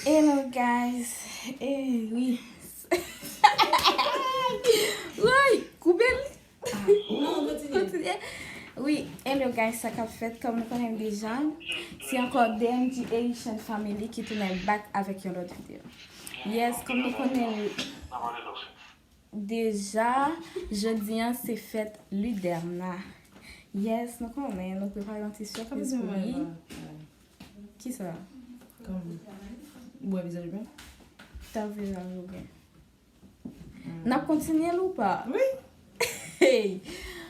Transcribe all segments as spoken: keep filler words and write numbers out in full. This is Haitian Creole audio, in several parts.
Hello guys. Eh wi. Woy, koupe l. Non, kontinye. Kontinye. Wi, hello guys, sa k ap fèt? Kòm nou konnen deja, se ankò D M G Haitian Family ki tounen back avèk yon lòt videyo. Yes, kòm nou konnen deja, jodi a se fèt Luderna. Yes, nou konnen, nou prepare yon ti sipriz pou li. Kisa? Kòm, ou wè vizaj mwen? Ta vizaj ou gen. N ap kontinye l ou pa? Wi. Hey!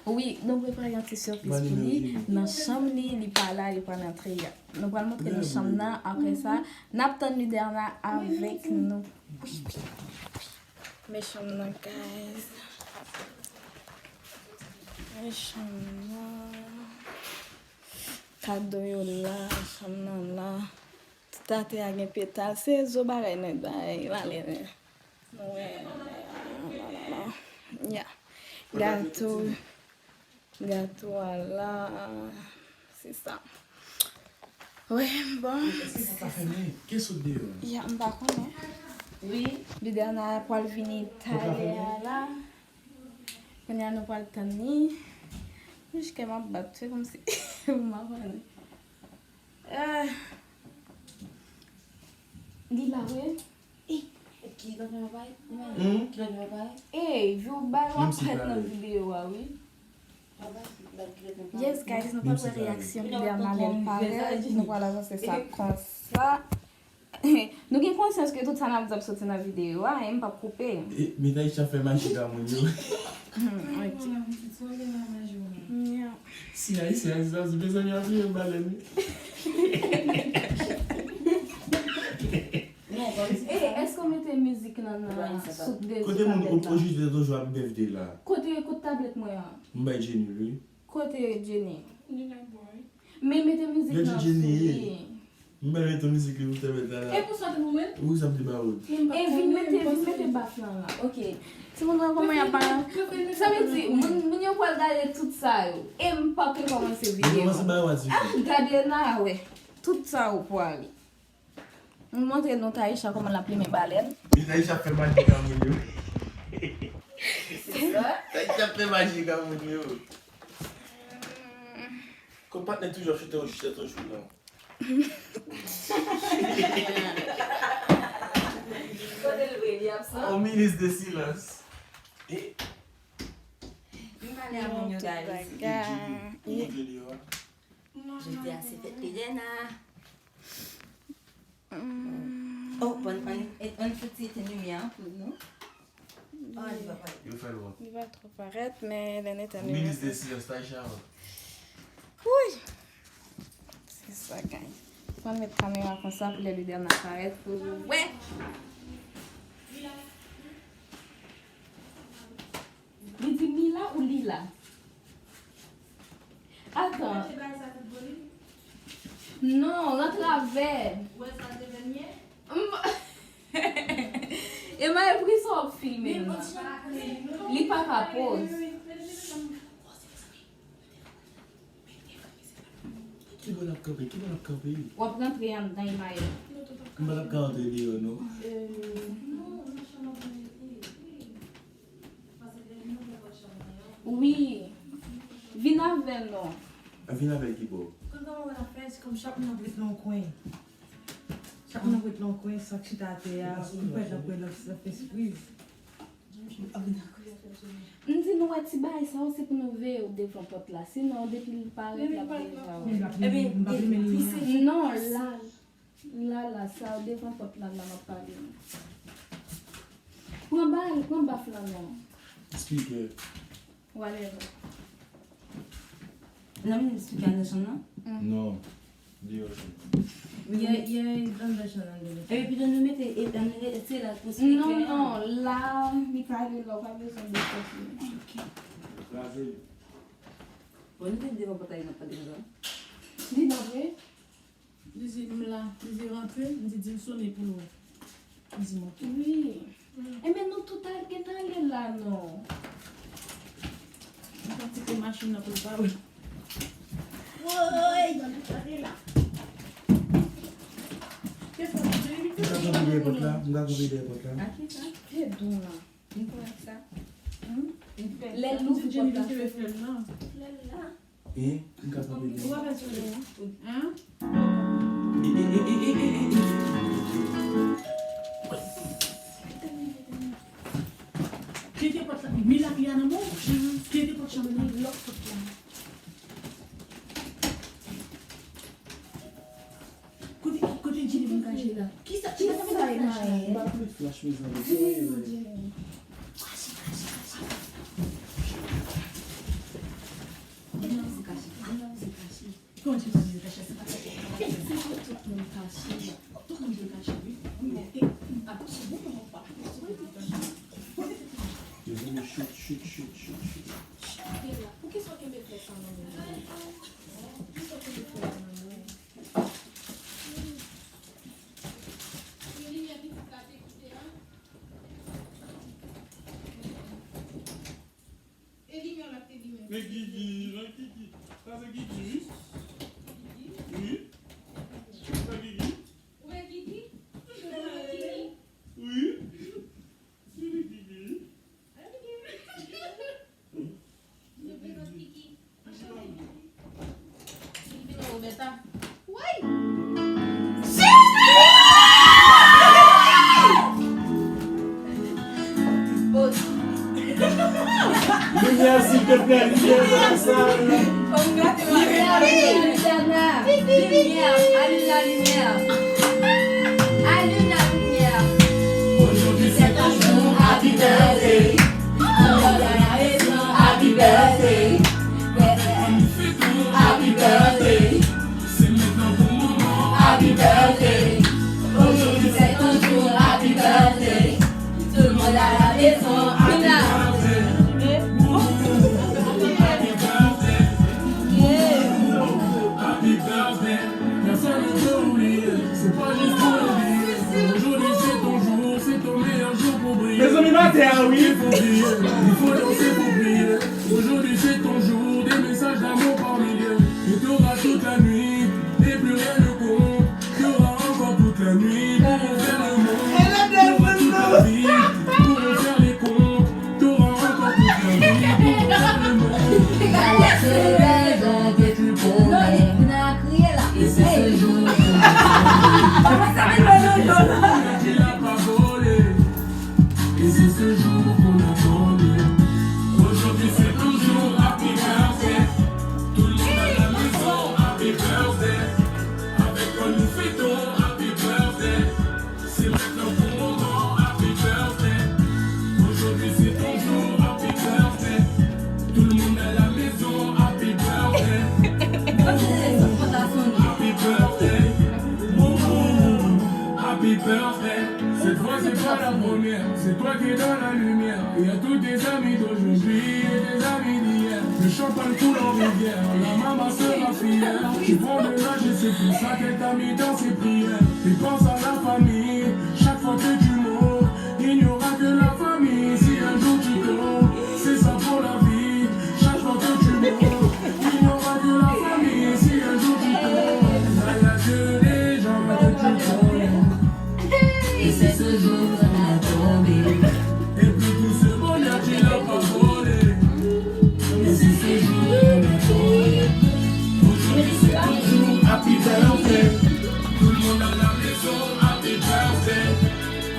Wi, nou prepare yon ti sipriz pou li. Nan chanm li, li pa la, li pral antre. Nou pral montre nou chanm nan. Apre sa, n ap tann Luderna avèk nou. Men chanm nan, guys. Men chanm nan. Kado yo la, chanm nan la. Tout atè a gen petal. Se zo bagay nèt, bagay valè nèt. Wè. Ya. Gato. Gato a la. Se sa. Wi, bon. Èske sa ta fèmen? Ke sot deyò? Ya, m pa konnen. Wi. Luderna pral vini talè a la. Kounye a nou pral tann li. Wouch, kè m ap bat. Se kòmsi m pa konnen. Ah. Li la vre? Eh, ki lòt nonm yo bay? Hmm? Ki lòt nonm yo bay? Eh, vi w bay w ap prèt nan videyo a, wi. Yes, guys, nou pral wè reyaksyon Luderna lè l parèt. Nou pral avanse sa konsa. Nou gen konsyans ke tout sa n ap di ap soti nan videyo a, e m p ap koupe. E, men Taïsha fè maji ka moun yo. Hmm, ok. Si Ayisyen, Ayisyen, mezanmi, ap vire balèn. E, èske w mete mizik lan nan sou de... Kote moun ou jis de toujou ap bèv de la? Kote, kote tablèt mwen an? M bay Jenny, wi. Kote Jenny? Li la bò, wi. Men mete mizik nan sou li. M bay mete mizik li pou te mete la. E pou sa te pou mwen? Wi, sa m te ba ou. E vin mete, vin mete baf lan la. Ok. Timoun mwen kòman y ap pale? Sa vle di, moun, moun yo pral gade tout sa yo. E m p ap rekòmanse videyo a. Gade la, wè. Tout sa yo pwale. M montre nou Taïsha kòman l ap limen balèn. Wi, Taïsha ap fè maji ka moun yo. Se sa? Taïsha ap fè maji ka moun yo. Kot patnè toujou ap chante yon chèt yon jou, non? Kote l vre, li absan? On minutes de silence. E... M pale a moun yo, guys. Jodi a se fèt Luderna. Oh, bon, ann, ann fouti etenn limyè an pou nou. Oh, li pa parèt. Yo fè l wont. Li pa twò parèt, men lè n etenn limyè. Minutes de silence, Taïsha. Wouy! Se sa, guys. Mwen met kamera konsa pou lè Luderna parèt pou wè. Li di Mila ou Lila? Atan. Non, antravè. M- Emaye, poukisa w ap filme m nan? Li pa ka poz. Ki bò l ap kanpe? Ki bò l ap kanpe? W ap rantre anndan, Emaye. M pa t ap ka antre deyò, non. Wi. Vin avè l non. A, vin avè l ki bò? Konn kòman w ap fè, se kòm chak moun ap ret nan yon kwen. Chak moun ap ret nan yon kwen, sa k chita atè a, m kwè l ap, l ap fè sipriz. M di nou wè ti bagay sa yo, se pou nou veye yo devan pòt la. Sinon, depi l parèt, l ap deja wè. Ebyen, non, la, la, la, sa yo devan pòt la, la m ap pale. Pran bagay, pran baf la non. Speaker. Whatever. Nan men speaker anndan chanm nan? Non. Deyò chanm nan. Yè, yè, anndan chanm nan, deyò. Epi pito nou mete, e, ann rete la pou speaker an. Non, non, la, li ka ale la, ou pa bezwen de pòt li. Ok. Kraze li. Bon, nou te devan pòt la, e n ap pale konsa. Li nan vre? Li di m la, li di rantre, m di di l sone pou l wè. Li di m ok. Wi. Enben nou tout al gen ale la non. M pa kite machin nan pou l pa wè. Woy! Gade la. Kèsa, Baby? Kanpe dèyè pòt la, m ka kanpe dèyè pòt la. Ak kisa? Fè don la. Li kwè ak sa. Hmm? Li fè. Lè l louvri pòt la, fè. Lè l la. Hein? M ka kanpe dèyè. Ou pa fè soulye, hein? Hein? Kite pòt la. Mi la, mi a nan men w. Kite pòt chanm nan. Lòk pòt la. Kote, kote Djili vin kache la? Kisa, kisa sa vin kache la? M pa vle flash, mezanmi. Kache, kache, kache. Vin nan mizik kache, vin nan mizik kache. Kòman ti mizik kache? Se pa kache. Se pou tout moun kache. Tout moun vin kache, wi. Wi, e, atansyon, bon, bon, bon, bon. Mezanmi, chut, chut, chut, chut, chut. Chut, e la. Poukisa w kenbe flè sa nan men w? Poukisa w kenbe flè sa nan men w? Men Gigi, men Gigi. Sa se Gigi, wi. Wi. Sa Gigi? Wi. Gigi. Limyè, silteplè, limyè, sa, sa. Limyè, limyè, limyè. Allume la lumière. Allume la lumière. Aujourd'hui c'est ton jour, happy birthday. Happy birthday. Happy birthday. Happy birthday. Aujourd'hui c'est ton jour, happy birthday. Tout le monde à la maison, happy birthday. Happy birthday. Personne ne peut oublier, c'est pas juste pour oublier. Aujourd'hui c'est ton jour, c'est ton meilleur jour pour briller. Mezanmi, m atè a, wi. Il faut briller, il faut danser pour briller. Aujourd'hui c'est ton jour, des messages d'amour par milliers. Et t'auras toute la nuit, et plus rien ne compte. T'auras encore toute la nuit pour refaire le monde. T'auras toute la vie pour refaire les comptes. T'auras encore toute la vie pour refaire le monde. Avec tous les gens que tu connais. Et c'est ce jour que tu l'as pas volé. Et c'est ce jour qu'on attendait. Aujourd'hui c'est ton jour, happy birthday. Tout le monde à la maison, happy birthday. Avec toi nous fêtons, happy birthday. C'est maintenant ton moment, happy birthday. Aujourd'hui c'est ton jour, happy birthday. Tout le monde à la maison, happy birthday. Happy birthday. Happy birthday. Cette fois c'est pas la première, c'est toi qui es dans la lumière. Et à tous tes amis d'aujourd'hui et tes amis d'hier, le champagne coule en rivière, la maman sera fière. Tu prends de l'âge et c'est pour ça qu'elle t'a mis dans ses prières. Et pense à la famille, chaque fois que tu montes, il n'y aura que la famille. Si un jour tu tombes, c'est ça pour la vie. Chaque fois que tu montes, il n'y aura que la famille. Si un jour tu tombes, il n'y a que les gens que tu connais. Et c'est ce jour qu'on attendait. Et puis tout ce bonheur, tu l'as pas volé. Et c'est ce jour qu'on attendait. Aujourd'hui c'est ton jour, happy birthday. Tout le monde à la maison, happy birthday.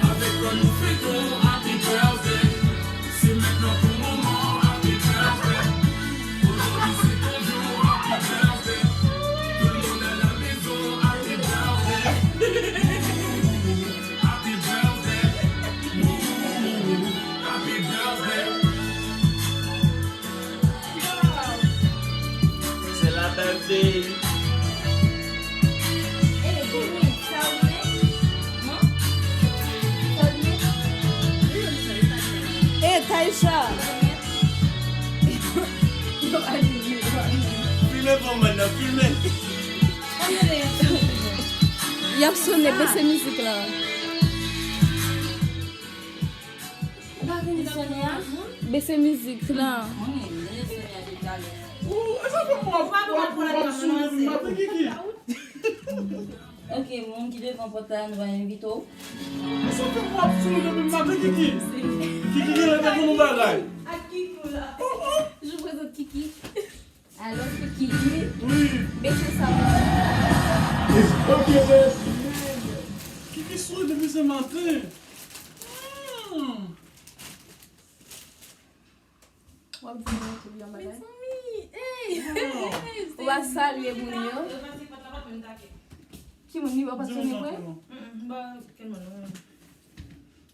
Avec toi nous fêtons, happy birthday. C'est maintenant ton moment, happy birthday. Aujourd'hui c'est ton jour, happy birthday. Tout le monde à la maison, happy birthday. Happy birthday. Happy birthday. C'est la birthday. Hey, Taïcha! Filme pou mwen nan, filme. Y ap sonnen, bese mizik la. Bese mizik la. Ou, e sa fè m w ap, w ap, w ap sonnen pou m ap ri, Kiki. Ok, moun ki devan pòt la, nou va envite w. Sa fè w ap sou depi maten, Kiki? Kiki genlè te konn yon bagay. Ak Kiki la. Je vous présente Kiki. Alò, Kiki. Wi. Mesye sa. It's okay, man. Kiki sou depi se maten. Hmm. W ap di nou tou yon bagay? Mezanmi, ey! Ou pa salye moun yo? Ki moun li pa t sonnen mwen?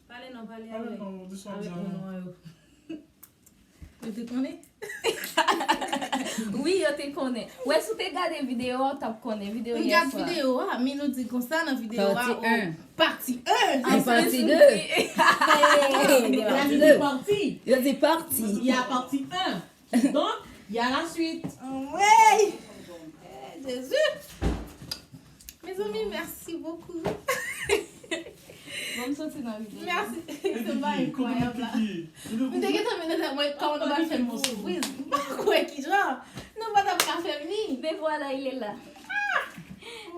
Pale non, pale avèk, avèk moun yo. Yo te konnen? Wi, yo te konnen. Wè, si w te gade videyo a, w t ap konnen. Videyo yè swa. M gad videyo a, men nou di konsa nan videyo a, pati en. Pati en! An pati de. Yo di pati. Yo di pati. Y a pati en. Donk, y a la suite. Anmwey! Eh, Jezi! Mezanmi, mèsi bokou. Bon, m soti nan videyo. Mèsi. Se pa enkwayab la. M te gentan mennen tèt mwen kòman nou va fè m yon sipriz. M pa kwè ki jan. Nou pa t ap ka fè m li. Me voilà, il est là.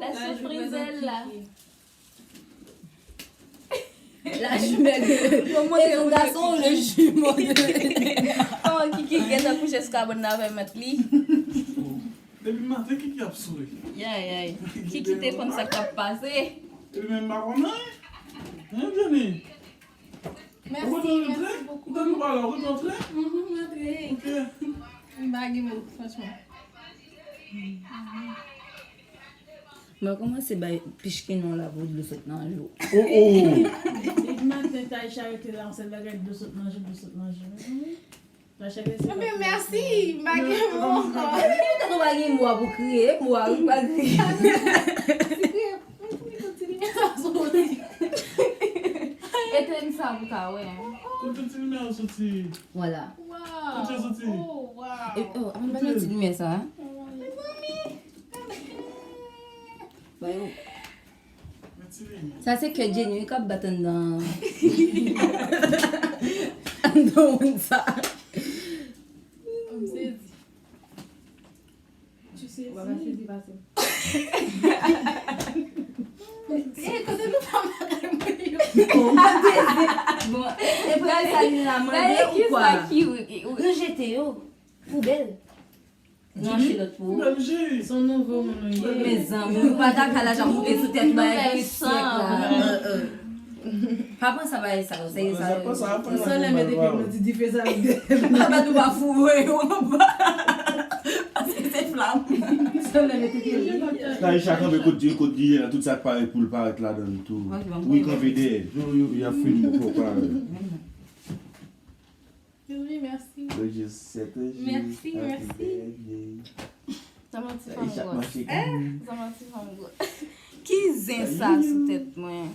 La surprise est là. La jumelle de. Bon, mwen se yon gason, le jumeau de. Oh, Kiki gentan kouche sou kabòn nan avè mèt li. Depi maten, Kiki ap souri. Yay, yay. Kiki te konn sa k ap pase. Epi menm pa konn anyen. Hein, Jenny? Mèsi, mèsi bokou. Ou te nou pale, ou te antre? Mhm, m antre. Ok. M pa gen mo, franchman. Mwen kòmanse bay pichkin non la pou dlo sot nan je w. Oh, oh. Depi maten, Taïcha rete la, yon sèl bagay, dlo sot nan je, dlo sot nan je. Taïcha rete. Ebyen, mèsi, m pa gen mo ankò. Epi, ou pa gen mo a pou kriye, mo a, ou pa kriye. Etenn sa pou ka wè. Kote ti limyè a soti? Vwala. Kote l soti? Oh, wow. E, oh, avan m bay ti limyè sa. Mezanmi. Bay yo. Sa se kè Jenny k ap bat anndan. Anndan moun sa. M sezi. Tu sezi? Ou pa sezi pase m. Eh, kote nou fè bagay mwen yo? Bon, e, e pou sa li la mande ou kwa? Nou jete yo. Poubèl. Nan kilòt pou ou. Se yon nouvo moun ou ye. Mezanmi, ou pa ta ka laj ap moute sou tèt bagay ki syèk la. Pa pran sa bagay sa yo, se sa yo. Solèy mete pye mwen ti dife sa. Papa nou pa foure yo anba. Paske se flam. Solèy mete pye mwen. Taïcha kanpe kot Dieu, kot Dieu, tout sa k parèt pou l parèt ladan l tou. Wi, kanpe dèyè. Yo, yo, y ap filme ou, fò w pa. Wi, mèsi. Mèsi, mèsi. Zanmanti fanm gwòs. Zanmanti fanm gwòs. Ki zen sa sou tèt mwen?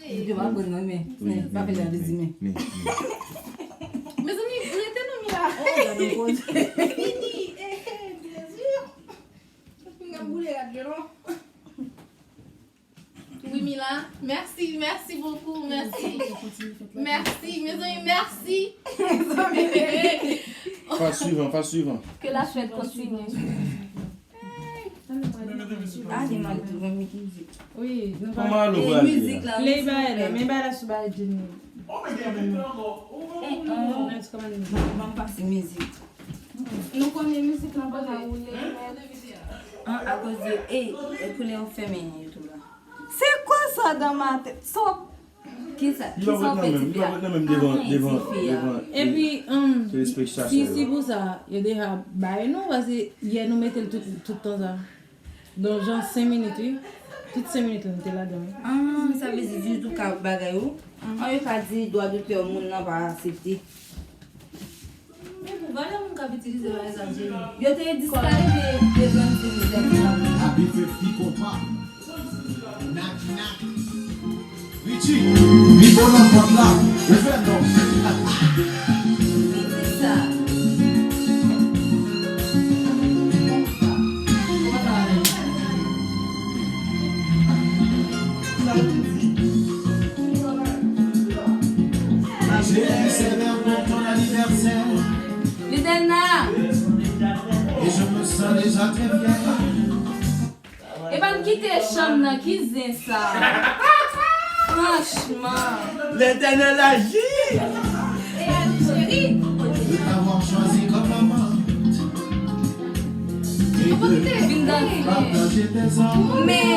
Yo pa pran nan men. Pa fè jan de di men. Mezanmi, rete nan mi la. Fini. Eh, eh, Jezi. Mwen boule rad yo non. Wi, Mila. Mèsi, mèsi bokou, mèsi. Mèsi, mezanmi, mèsi. Faz swivan, faz swivan. Que la fête continue. Ah, gen mari tou, gen mizik. Wi, nou pa. Kòman alo pral ye? Mizik la, play bay la, men bay la sou bay Jenny. Ban m pase mizik. Nou konnen mizik lan pa ka woule. An, akoz de, ey, e koulè yo fèmen YouTube la. Se kwa sa dans ma tête? Sa w ap. Kisa? Kisa w fè tifi a? Li pa fè nan menm devan, devan, devan. Epi, um, si, si pou sa, yo deja bay nou, paske yè nou mete l tout, tout tan sa. Donk, jan senk minit, wi. Tout senk minit, nou te ladan, wi. Ah, sa vle di, di tou ka bagay ou. An, yo ka di, dwa dotè moun nan pa aksepte. Men pou valè moun k ap itilize bagay sa, Jenny. Yo te diskalifiye de, de grann ti mizè pou sa. Happy fifty konpa. Nak, nak. Richie, rivo nan pòt la. Ouvè non. Ki sa? J'ai un C D pour ton anniversaire. Lidenna. Et je me sens déjà très bien. Epa m ki Kite chanm nan, ki zen sa? Franchman. Letènèl aji. E a cheri. De t'avoir choisi comme amante et de Vin danse. partager tes amours. Men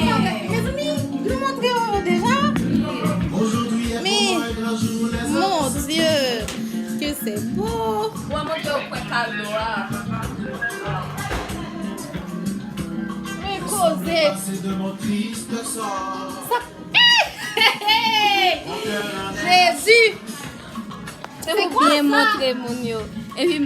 Mezanmi, nou montre yo deja. Aujourd'hui est Mais- pour moi un grand jour. Les Mon Dieu, que c'est beau. Mwen montre yo pwen kado a. Men koze. C'est de mon triste sort. Sa. Jezi. Se pou byen montre moun yo. Epi